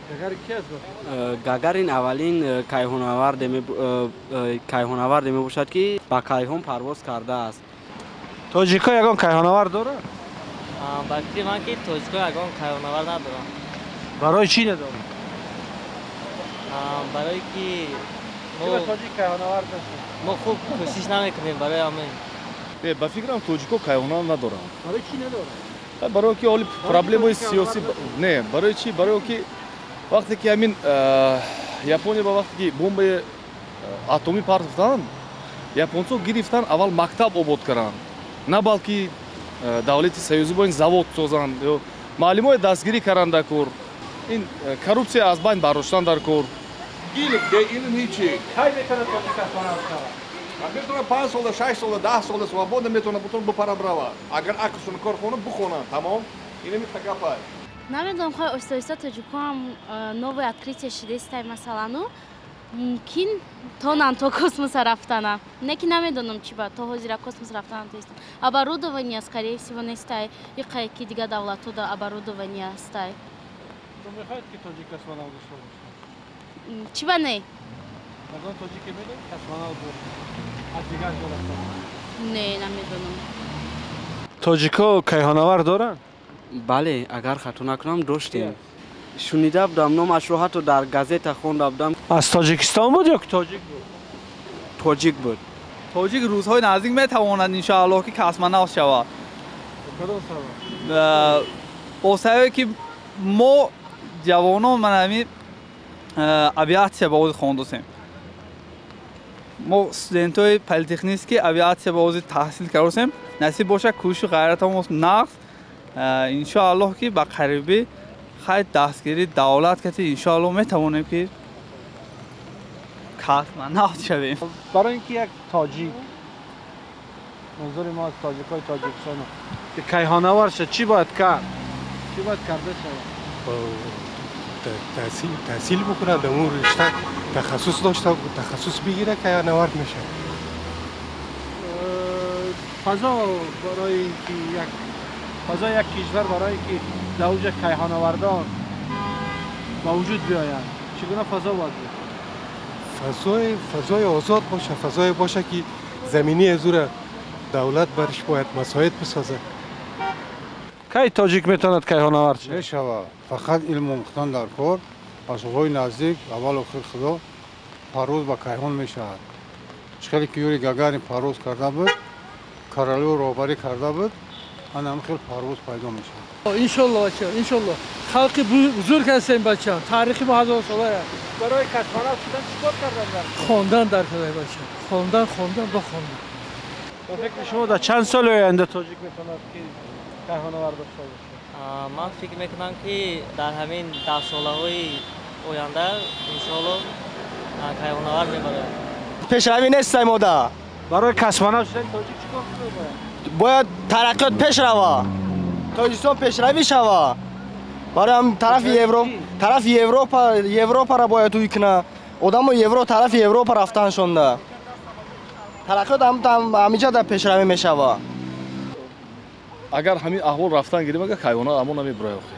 Гагарин ки аст? Гагарин аввалин кайҳонаварде мебошад, ки ба кайҳон парвоз кардааст. Тоҷикҳо ягон кайҳонавард дорад? Ба фикри ман, ки тоҷикҳо ягон кайҳонавард надоранд. Барои чӣ надоранд? Барое ки тоҷик кайҳонавард нест. Мо хуб кӯшиш намекунем, барои ҳамин. Ба фикрам, тоҷикҳо кайҳонавард надоранд. Барои чӣ надоранд? Барое ки ҳоли проблемаи сиёсӣ. Не, барои чӣ? Барое ки вақте ки ҳамин Япония ба вақте ки бомбаи атомӣ партофтанд, японцо гирифтанд, аввал мактаб обод карданд, на балки давлати союзӣ бо ин завод созанд ё маълимои дастгирӣ карданд дар кор. Ин коррупсия аз байн бардоштан дар кор. Илм ҳичи. Кай метавонад тоҷик космонавт шавад? Метавонад 5 сола, 6 сола, 10 сола свободно метавонад бутун бипара бирава, агар ақлшон кор хонад, бихонанд, тамом, инами гапай. Намедонам, хоҳ оҳиста оҳиста тоҷикҳоам новое открытие шидестай, масалану мумкин тонан то космоса рафтана, не ки намедонам, чи ба то ҳозира космос рафтана натонистам. Оборудование, скорее всего, нестай иқае, ки дигар давлатҳо да оборудование ҳастай. Ту мехоҳед, ки тоҷик космонавт дошта бошад? Чӣ ба не? Ягон тоҷике медонед, космонавт буд, аз дигар ҷо рафта? Не, намедонам. Тоҷикҳо кайҳонавард доранд? Бале, агар хато накунам, доштем. Шунида будам номашро, ҳатто дар газета хонда будам. Аз Тоҷикистон буд ё ки тоҷик буд? Тоҷик буд. Тоҷик рӯзҳои наздик метавонад, иншоаллоҳ, ки космонавт шавад. Кадом сабаб? Бо сабабе ки мо ҷавонон ман ҳамин авиатсия ба ози хондусем. Мо студентҳои политехнический авиатсия ба ози таҳсил кардусем. Насиб бошад, кӯшишу ғайратамон нағз, иншоаллоҳ, ки ба қарибӣ хай дастгирии давлат кати, иншоаллоҳ, метавонем, ки космонавт шавем. Барои ин ки як тоҷик, манзури мо аз тоҷикҳои Тоҷикистон, ки кайҳонавард шад, чӣ бояд кард, чӣ бояд карда шавад? Таҳсил бикунад, дар он ришта тахассус дошта, тахассус бигирад, кайҳонавард мешавад. Фазо барои ин ки як фазои як кишвар, барое ки дар онҷа кайҳонавардон ба вуҷуд биёянд, чӣ гуна фазо бояд бошад? Фазои озод боша, фазое боша, ки заминии аз ӯра давлат барш бояд масоид бисозад. Кай тоҷик метавонад кайҳонавард шавад? Мешавад, фақат илм омӯхтан дар кор. Аз солҳои наздик, аввал охир худо, парвоз ба кайҳон мешавад. Чӣ хеле ки Юрий Гагарин парвоз карда буд, Королёв роҳбарӣ карда буд, ана ҳамин хел парвоз пайдо мешавад. Иншолло, бача, иншолло. Халқи бузург ҳастем, бача, таърихи мо ҳазорсола. Барои космонавт шудан чӣ кор кардан дар Хондан дар кор, бача, хондан, хондан ба хондан. Ба фикри шумо, дар чанд соли оянда тоҷик метавонад, ки кайҳонавард дошта бошад? Ман фикр мекунам, ки дар ҳамин даҳсолаҳои оянда, иншоалло, кайҳонавард мебарояд. Пешравӣ нестай мода. Барои космонавт шудани тоҷик чӣ кор кунад бояд? Бояд тараққиёт пеш рава, Тоҷикистон пешравӣ шава. Барои ҳам тарафи евро, тарафи Европа, Европаро бояд ӯй куна. Одамо евро, тарафи Европа рафтаншонда. Тараққиёт ҳамиҷа да пешравӣ мешава. Агар ҳамин аҳвол рафтан гирим, агар кайҳона амо намебурай охи.